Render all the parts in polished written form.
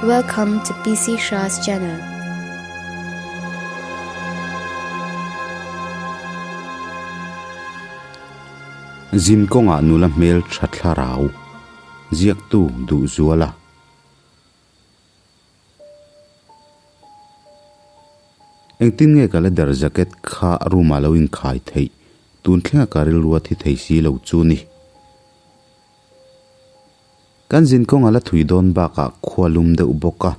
Welcome to PC Shah's channel. Zin kawngah nula hmel tha thlarau ziaktu duh zual a. Engtin nge ka leather jacket kha room ah lo inkhai theih? Tun thlenga ka rilru a thi thei si lo chu ni. Kan zin kawng a la thui dawn bakah khua lum deuh bawk a,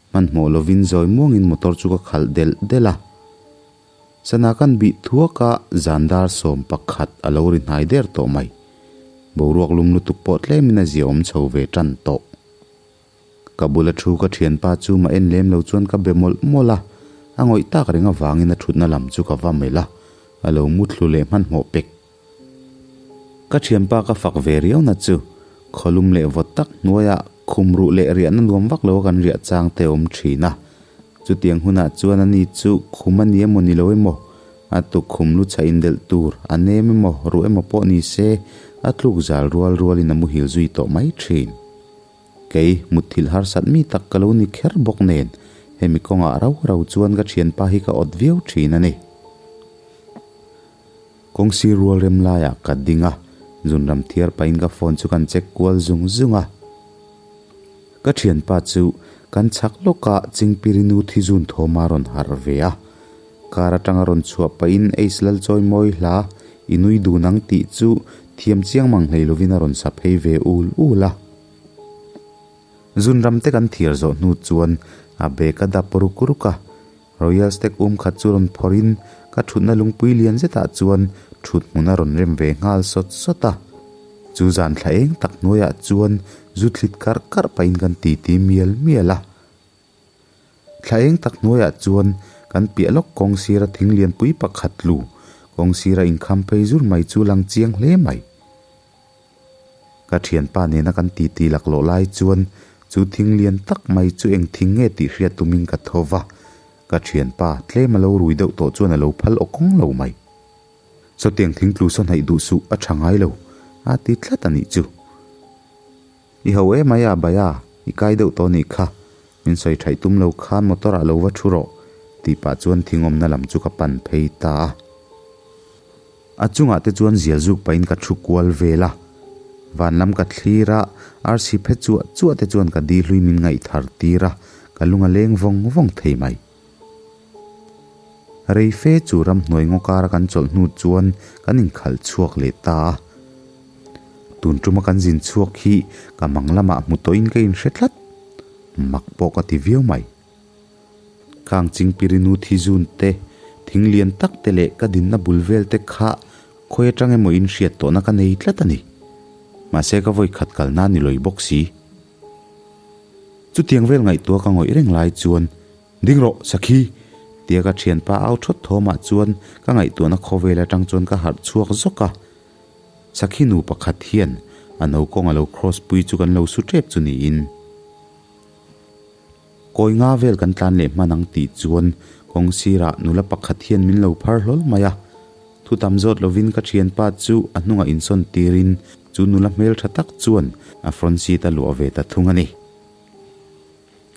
hmanhmawh lovin zawi muangin motor chu ka khalh delh delh a. Sana kan bih thuak a, zan dar 11 a lo ri hnai der tawh mai. Boruak lum lutuk pawh tlemin a ziaawm chho ve tan tawh. Ka bula thu ka thianpa chu mah en lem lo chuan ka be mawlh mawlh a, a ngawih tak reng avangin a thutna lam chu ka va melh a, a lo muthlu leh hmanhmawh pek. Ka thianpa ka fak ve riau na chu khawlum leh vawt tak hnuaiah khum ruh leh riahna nuam vak lo a kan riah chang te awm thin a. Chutiang hunah chuan ani chu khum a ni emaw ni lo emaw, a tuk khum lu chhah indelh tur a nem emaw ruh emaw pawh ni se a tluk zal rual rualin a muhil zui tawh mai thin. Kei mutthilh harsat mi tak ka lo ni kher bawk nen hemi kawngah rau rau chuan ka thianpa hi ka awt viau thin a ni. Kawngsir rual rem laiah ka ding a, zunram thiar pahin ka phone chu kan check kual zung zung a. Ka thianpa chu kan chhak lawkah Chingpirinu thizun thawm a rawn harh ve a. Car atanga rawn chhuah pahin Ace Lalchawimawi hla i nui dun ang tih chu thiam chiang mang hlei lovin a rawn sa phei ve ul ul a. Zunram te kan thiar zawh hnu chuan a bag a dap ruk ruk a. Royal Stag um khat chu rawn phawrhin ka thutna lungpui lian zetah chuan thut hmun a rawn rem ve nghal sawt sawt a. Chu zan thla eng tak hnuaiah chuan zu thlit karh karh pahin kan titi mial mial a. Thla eng tak hnuaiah chuan kan piah lawk kawng sira thing lianpui pakhat lu kawng sira inkham phei zur mai chu lang chiang hle mai. Ka thianpa nena kan titi laklawh lai chuan chu thing lian tak mai chu eng thing nge tih hriat tumin ka tho va, ka thianpa tlem a lo rui deuh tawh chuan a lo phal aw kawng lo mai. Sawtiang thing tlu saw hnaih duh suh a tha ngai lo, a ti tlat a nih chu. I ho em mai a Baya, i kai deuh tawh nih kha, min sawi thaih tum lo khan motor ah lo va thu rawh, tih pah chuan thing awmna lam chu ka pan phei ta a. A chungah te chuan zial zuk pahin ka thu kual vel a, van lam ka thlir a, arsi phe chuah chuah te chuan ka di hlui min ngaih thar tir a, ka lung a leng vawng vawng thei mai. Rei fe chu ramhnuai ngaw kara kan chawlh hnu chuan kan inkhalh chhuak leh ta a. Tun tuma kan zin chhuak hi ka mang lamah hmu tawhin ka inhre tlat, mak pawh ka ti viau mai. Khang Chingpirinu thizun te, thing lian tak te leh ka dinna bul vel te kha khawi atang emaw in hriat tawhna ka nei tlat a ni. Mahse ka vawi khat kalna ni lawi bawk si. Chutiang vel ngaihtuah ka ngawih reng lai chuan, Ding rawh, Sakhi! tia ka thianpa au thawt thawmah chuan ka ngaihtuahna khawvel atang chuan ka harh chhuak zawk a. Sakhi nu pakhat hian a no kawng a lo cross pui chu kan lo su tep chu niin. Kawi nga vel kan tlan leh hman ang tih chuan kawng sirah nula pakhat hian min lo phar hlawl mai a. Thu tam zawt lovin ka thianpa chu a hnungah insawn tirin chu nula hmeltha tak chuan a front seat a luah ve ta thung a ni.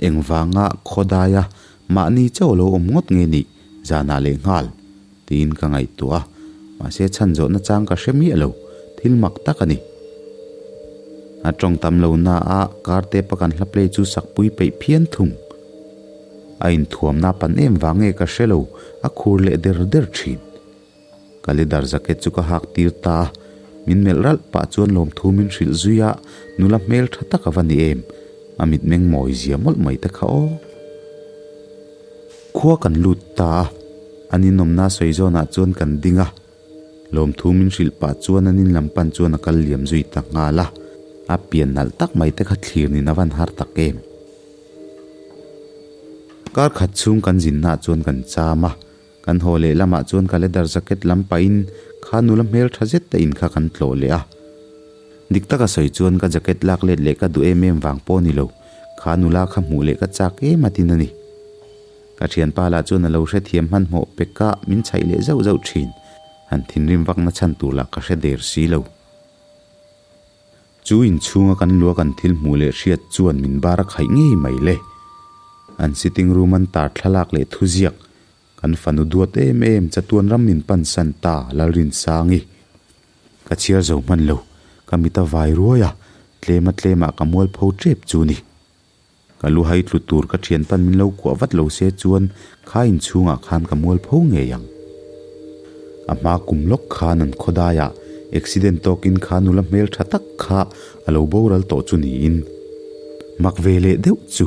Engvanga khawdaia mahni chauh lo awm ngawt nge nih zanah leh nghal? tiin ka ngaihtuah a, mahse chhan zawhna chang ka hre miah lo, thil mak tak a ni. A tawng tam lo na a, car tep a kan hla play chu sak pui peih phian thung. A inthuamna pan em vang nge ka hre lo, a khur leh der der thin. Ka leather jacket chu ka hak tir ta a, min melh ralh pah chuan lawmthu min hrilh zui a, nula hmel tha tak a va ni em, a mitmeng mawi zia mawlh mai te kha aw. Khua kan lut ta a, an inawmna sawi zawnah chuan kan ding a, lawmthu min hrilh pah chuan an in lam pan chuan a kal liam zui ta nghal a, a pian nalh tak mai te kha thlir nin a van har tak em. Kar khat chhung kan zinnaah chuan kan cham a, kan haw leh lamah chuan ka leather jacket lam pahin kha nula hmel tha zet te in kha kan tlawh leh a. Dik taka sawi chuan ka jacket lak let leh ka duh em em vang pawh ni lo, kha nula kha hmuh leh ka chak em a tin a ni. Ka thianpa lah chuan a lo hrethiam hmanhmawh pek a, min chhaih leh zauh zauh thin. Han thinrim vakna chhan tur lah ka hre der si lo. Chu inchhunga kan lua kan thil hmuh leh hriat chuan min bar a khaih ngei mai le. An sitting room an tar thlalak leh thuziak kan fanu duat em em chatuan ram min pansan ta Lalrinsangi. Ka chhiar zo hman lo, ka mit a vai ruai a, tlema tlemah ka mualpho tep chu ni. Ka lu hai tlu tur ka thian pan min lo kuah vat lo se chuan kha inchhungah khan ka mualpho ngei ang. A hma kum lawk khan an khawdaiah accident tawkin kha nula hmel tha tak kha a lo boral tawh chu niin. Mak ve leh deuh chu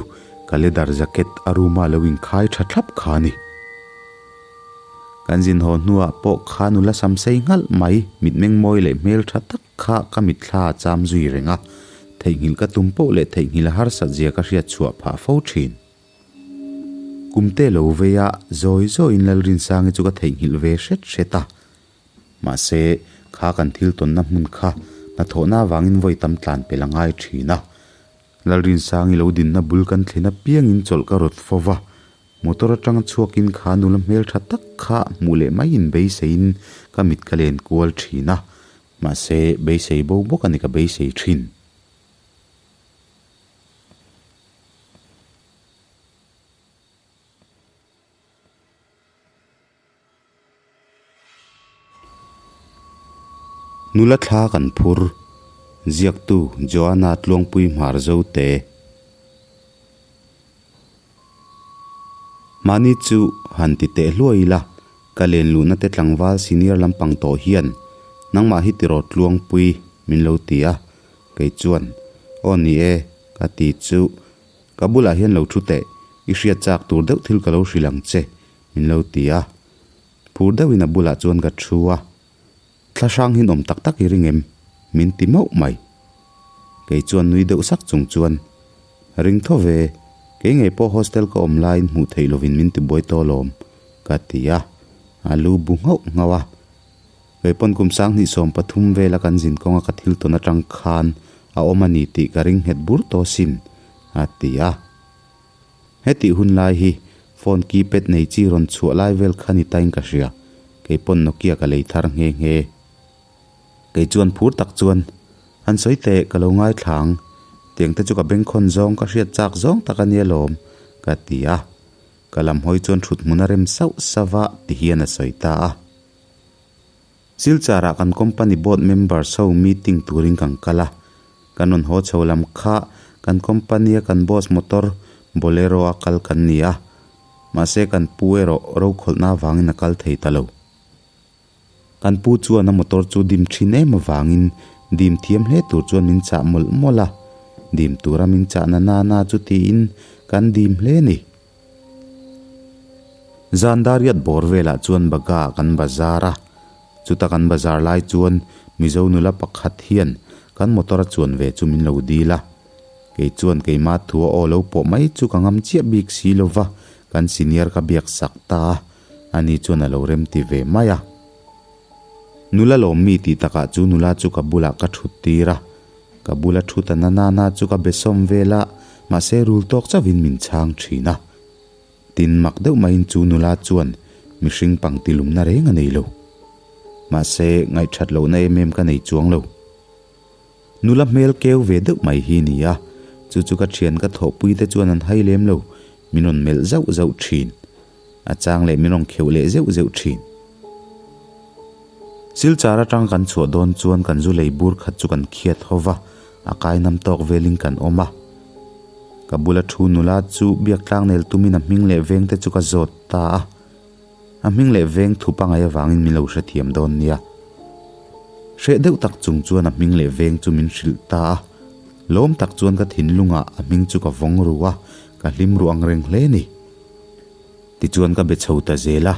ka leather jacket a room-a lo inkhai tha thlap kha a ni. Kan zin haw hnuah pawh kha nula sam sei nghalh mai mitmeng mawi leh hmel tha tak kha ka mitthla a cham zui reng a, theihnghilh ka tum poh leh theihnghilh a harsat zia ka hriat chhuah phah fo thin. Kum te lo vei a, zawi zawiin Lalrinsangi chu ka theihnghilh ve hret hret a. Mahse, kha kan thil tawnna hmun kha hnathawhna avangin vawi tam tlan pel a ngai thin a. Lalrinsangi lo dinna bul kan thlen apiangin chawlh ka rawt fo va, Motor atanga chhuakin kha nula hmel tha tak kha hmuh leh mai in beiseiin ka mit ka len kual thin a, mahse beisei bo bawk a ni ka beisei thin. Nula thla kan phur, ziaktu Joanna Tluangpui Hmar Zote. Mahni chu han ti teh hluai ila, ka len luhna te tlangval senior lampang tawh hian nangmah hi tiraw Tluangpui min lo ti a, kei chuan aw ni e ka ti chu ka bulah hian lo thu teh, i hriat chak tur deuh thil ka lo hrilh ang che min lo ti a, phur deuhin a bulah chuan ka thu a, Thla hrang hi nawm tak tak i ring em? min ti mauh mai. Kei chuan nui deuh sak chung chuan, Ring tho ve, kei ngei pawh hostel ka awm laiin hmuh theih lovin min ti buai tawh alawm, ka ti a, a lu bu nghauh nghauh a. Kei pawn kum 2013 vela kan zin kawnga ka thil tawn atang khan a awm a ni tih ka ring nghet bur tawh asin, a ti a. Hetih hun lai hi phone keypad nei chi rawn chhuah lai vel kha ni tain ka hria, kei pawn Nokia ka lei thar nghe nghe. Kei chuan phur tak chuan, Han sawi teh, ka lo ngaithla ang, tiang te chu ka bengkhawn zawng ka hriat chak zawng tak a nia lawm, ka ti a. Ka lam hawi chuan thut hmun a rem sauh sauh va ti hian a sawi ta a. Silchar ah kan company board members ho meeting turin kan kal a, kan rawn haw chho lam kha kan company a kan boss motor Bolero a kal kan ni a, mahse kan pu erawh rokhawlhna avangin a kal thei ta lo. Kan pu chuan a motor chu dim thin em avangin dim thiam hle tur chuan min chah mawlh mawlh a, dim tura min chahna nana chu tiin kan dim hle a ni. Zan dariat bawr velah chuan Baga ah kan bazar a, chuta kan bazar lai chuan Mizo nula pakhat hian kan motor a chuan ve chu min lo dil a, kei chuan keimah thu a aw lo pawh mai chu ka ngam chiah bik si lova kan senior ka biak sak ta a, ani chuan a lo remti ve mai a. Nula lawmmi tih takah chu nula chu ka bulah ka thut tir a, Ka bula thu ta na na na chu ka be sawm vel a, mahse rul tawk chauhin min chhang thin a. Tin mak deuh maiin chu nula chuan mihring pangti lumna reng a nei lo. Mahse ngaihthat lohna em em ka nei chuang lo. Nula hmel keu ve deuh mai hi ni a, chu chu ka thian ka thawhpui te chuan an hai lem lo, min rawn melh zauh zauh thin. A chang leh min rawn kheuh leh zeuh zeuh thin. Silchar atang kan chhuah dawn chuan kan zu lei bur khat chu kan khiat ho va, a kai nam tawk velin kan awm a. Ka bula thu nula chu biak tlang nel tumin a hming leh veng te chu ka zawt ta a. A hming leh veng thu pangai avangin min lo hrethiam dawn nia. Hreh deuh tak chung chuan a hming leh veng chu min hrilh ta a. Lawm tak chuan ka thinlungah a hming chu ka vawng ru a, ka hlim ru ang reng hle ni. Tichuan ka be chho ta zel a,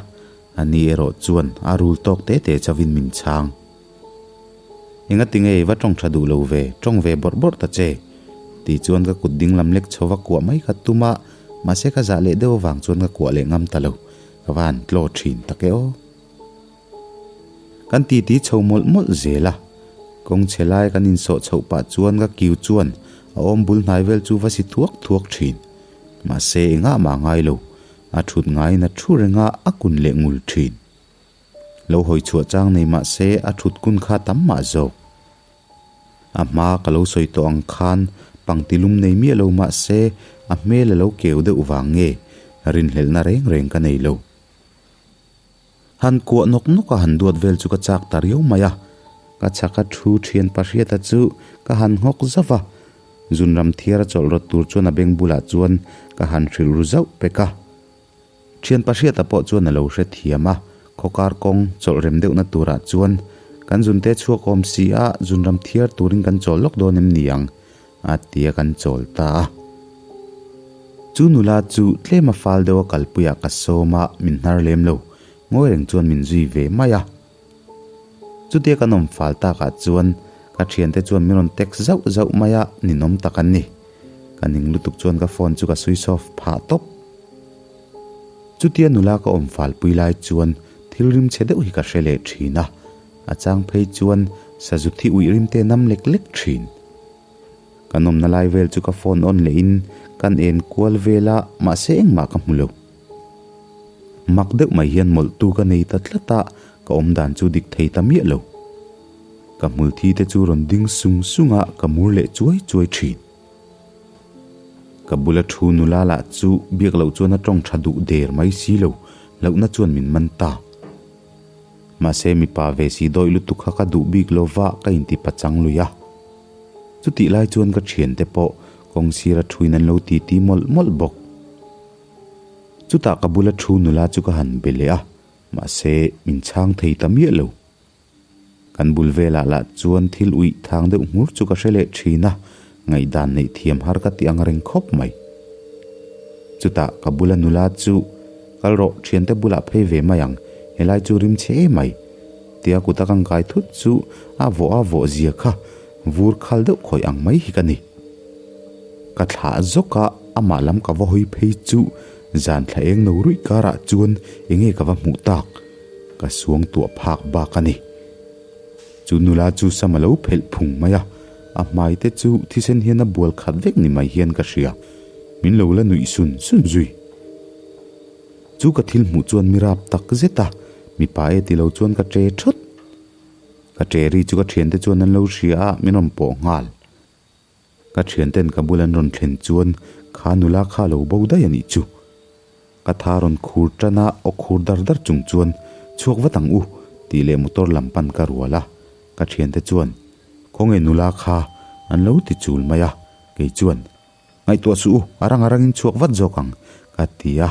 a ni erawh chuan a rul tawk te te chauhin min chhang. Engati nge i va tawng tha duh lo ve, tawng ve bawrh bawrh ta che? Ti chuan ka kut ding lam lek chho va kuah mai kha tum a, mahse ka zah leh deuh avang chuan ka kuah leh ngam ta lo, ka va han tlaw thin tak e aw. Kan titi chho mawlh mawlh zel a, kawng chhe lai kan insawh chhoh pah chuan ka kiu chuan a awm bul hnai vel chu va si thuak thuak thin. Mahse engah mah ngai lo, a thut ngaiin a thu reng a, a kun leh ngul thin. Lo hawi chhuah chang nei mahse a thut kun kha tam mah zawk. A hma ka lo sawi tawh ang khan Pangtilum nei miah lo mah se a hmel a lo keu deuh vang nge rinhlelhna reng reng ka nei lo. Han kuah nawk nawk a han duat vel chu ka chak ta riau mai a, ka chhaka thu thian Pahriata chu ka han nghawk zauh a, zunram thiar a chawlh rawt tur chuan a beng bulah chuan ka han hrilh ru zauh pek a. Thian Pahriata pawh chuan a lo hrethiam a, khawkar kawng chawlh rem deuhna turah chuan kan zunte chhuak awm si a, zunram thiar turin kan chawl lawk dawn em ni ang? a ti a kan chawl ta a. Chu nula chu tlem a fal deuh a kalpuiah ka sawm a, min hnar lem lo, ngawi reng chuan min zui ve mai a. Chutia kan awm fal takah chuan ka thiante chuan min rawn text zauh zauh mai a, ninawm tak an ni. Ka ning lutuk chuan ka phone chu ka switch off phah tawp. Chutia nula ka awm falpui lai chuan thil rim chhe deuh hi ka hre leh thin a, a chang phei chuan sazu thi uih rim te nam lek lek thin. Ka nawmna lai vel chu ka phone on leh in kan en kual vel a, mahse engmah ka hmu lo. Mak deuh mai hian mawlhtu ka nei ta tlat a, ka awm dan chu dik thei ta miah lo. Ka hmul thi te chu rawn ding sung sung a, ka mur leh chuai chuai thin. Ka bula thu nula lah chu biak loh chuan a tawng tha duh der mai si lo, hlauhna chuan min man ta. Mahse mipa ve si dawih lutuk kha ka duh bik lo va ka inti pachang lui a. Chutih lai chuan ka thiante pawh kawng sira thuin an lo titi mawlh mawlh bawk. Chutah ka bula thu nula chu ka han be leh a, mahse min chhang thei ta miah lo. Kan bul velah lah chuan thil uih thang deuh nghur chu ka hre leh thin a, ngaihdan neih thiam har ka ti ang reng khawp mai. Chutah ka bula nula chu, Kal rawh, thiante bulah phei ve mai ang, helai chu rim chhe em mai. Tia kut a kan kai thut chu a vawh a vawh zia kha vur khal deuh khawih ang mai hi ka ni. Ka thlah zawk a, amah lam ka va hawi phei chu zan thla eng no ruih karah chuan enge ka va hmuh tak. Ka suang tuah phak bak a ni. Chu nula chu sam a lo phelh phung mai a, a hmai te chu thisen hian a bual khat vek ni mai hian ka hria. Min lo la nuih sun sun zui. Chu ka thil hmuh chuan mi rap tak zet a, mipa e ti lo chuan ka che thawt. Ka che ri chu ka thiante chuan an lo hria a, min rawn pawh nghal. Ka thianten ka bul an rawn thlen chuan kha nula kha lo bo daih a nih chu. Ka tha rawn khur tan a, aw khur dar dar chung chuan chhuak vat ang u tih leh motor lam pan ka rual a. Ka thiante chuan, Khawnge nula kha? an lo ti chul mai a, kei chuan, Ngaihtuah suh u, a rang a rangin chhuak vat zawk ang, ka ti a.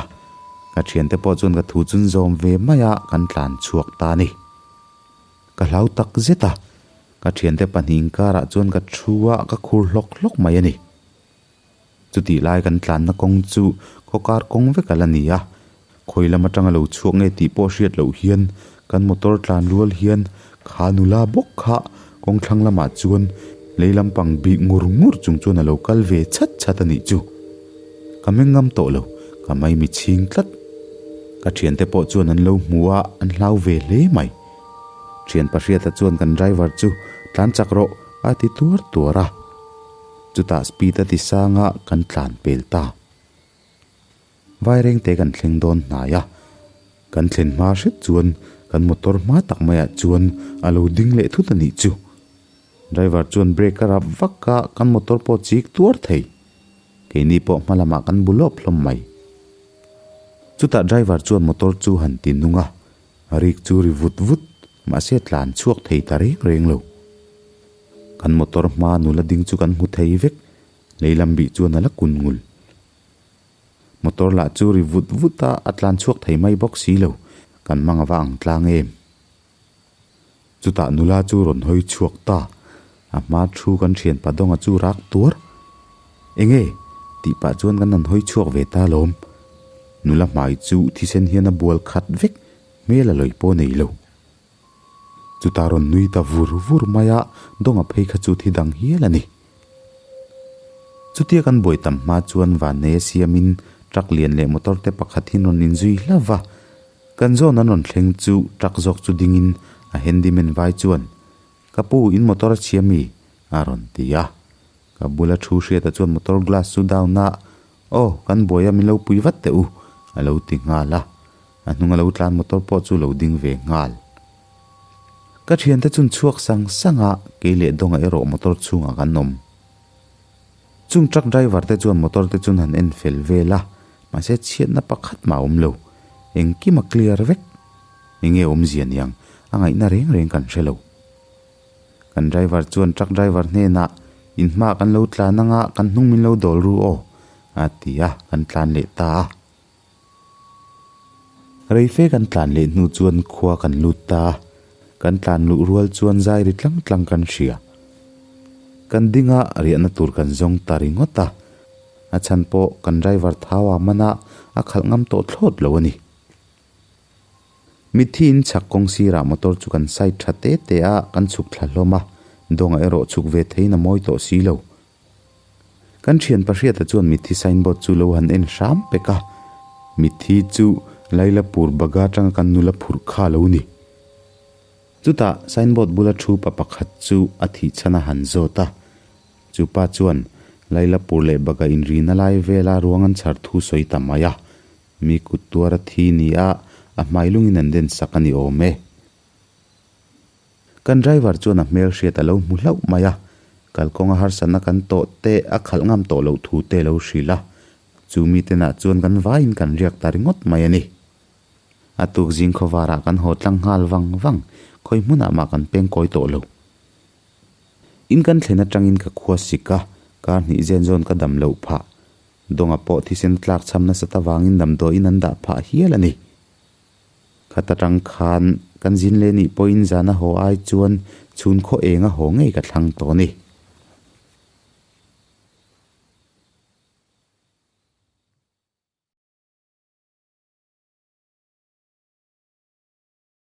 Ka thiante pawh chuan ka thu chun zawm ve mai a, kan tlan chhuak ta a ni. Ka hlau tak zet a, ka thiante pahnih inkarah chuan ka thu a, ka khur hlawk hlawk mai a ni. Chutih lai kan tlanna kawng chu khawkar kawng vek a la ni a, khawi lam atanga lo chhuak nge tih pawh hriat loh hian kan motor tlan rual hian kha nula bawk kha kawng thlang lamah chuan lei lampang bih ngur ngur chung chuan a lo kal ve chhat chhat a nih chu. Ka meng ngam tawh lo, ka maimi chhing tlat. Ka thiante pawh chuan an lo hmu a, an hlau ve hle mai. Thian Pahriata chuan kan driver chu tlan chak rawh a ti tuar tuar a. Chutah speed a ti sang a, kan tlan pel ta. Vairengte kan thleng dawn hnai a, kan thlen hma hret chuan kan motor hma tak maiah chuan a lo ding leh thut a nih chu. Driver chuan brake a rap vak a, kan motor pawh chik tuar thei. Keini pawh hma lamah kan bu lawp hlawm mai. Chutah driver chuan motor chu han ti nung a, rik chu ri vut vut, mahse tlan chhuak thei ta reng reng lo. Kan motor hma nula ding chu kan hmu thei vek, lei lam bih chuan a la kun ngul. Motor lah chu ri vut vut a, a tlan chhuak thei mai bawk si lo, kan hmang ava ang tlang em. Chutah nula chu rawn hawi chhuak ta, a hma thu kan thian Padawnga chu rak tuar. Enge? tih pah chuan kan han hawi chhuak ve ta lawm. Nula hmai chu thisen hian a bual khat vek, hmel a lawi pawh nei lo. Chutah rawn nui ta vur vur mai a, Dawnga phei kha chu thi dang hial a ni. Chutia kan buai tam hma chuan Vannei a siamin truck lian leh motor te pakhat hi rawn inzui hlauh va, Kan zawn an rawn thleng chu truck zawk chu dingin a handyman vai chuan, Ka pu, in motor a chhia mi? a rawn ti a. Ka bula thu hriata chuan motor glass chu down a, Aw, kan buai a min lo pui vat teh u, a lo ti nghal a. A hnunga lo tlan motor pawh chu lo ding ve nghal. Ka thiante chun chhuak sang sang a, kei leh Dawnga erawh motor chhungah kan awm. Chung truck driver te chuan motor te chu an han en fel vel a, mahse chhiatna pakhat mah a awm lo. Engkim a clear vek. Enge awmzia niang, a ngaihna reng reng kan hre lo. Kan driver chuan truck driver hnenah, In hmaah kan lo tlan anga kan hnung min lo dawl ru aw, a ti a, kan tlan leh ta a. Reife kan tlan leh hnu chuan khua kan lut ta a, kan tlan luh rual chuan zai ri tlang tlang kan hria. Kan ding a, riahna tur kan zawng ta ringawt a, a chhan pawh kan driver thau a man a, a khalh ngam tawh thlawt lo a ni. Mitthi in chhak kawng sirah motor chu kan side tha te te a, kan chhuk thla hlawm a, dawngah erawh chhuk ve theiin a mawi tawh si lo. Kan thian pahriata chuan mitthi signboard chu lo han en hram pek a, mitthi chu Lailapur baga atanga kan nula phurh kha a lo ni. Chutah signboard bula thu pa pakhat chu a thih chhan a han zawt a, chu pa chuan Lailapur leh baga inrina lai vela ruang an chhar thu sawi ta mai a, mi kut tuar a thi ni a, a hmai lungin an den sak a ni awm e. Kan driver chuan a hmel hriat a lo hmu hlauh mai a, kalkawnga harsatna kan tawh te a khalh ngam tawh loh thu te lo hrilh a, chu mitenah chuan kan vaiin kan riak ta ringawt mai a ni. A tuk zing khawvarah kan haw tlang nghal vang vang, khawi hmunah mah kan peng kawi tawh lo. In kan thlen atangin ka khua sik a, kar hnih zen zawn ka dam loh phah. Dawnga pawh thisen tlak chham nasat avangin damdawiin an dah phah hial a ni. Khat atang khan kan zin leh nih pawhin zan a haw ai chuan chhun khaw eng a haw ngei ka thlang tawh a ni.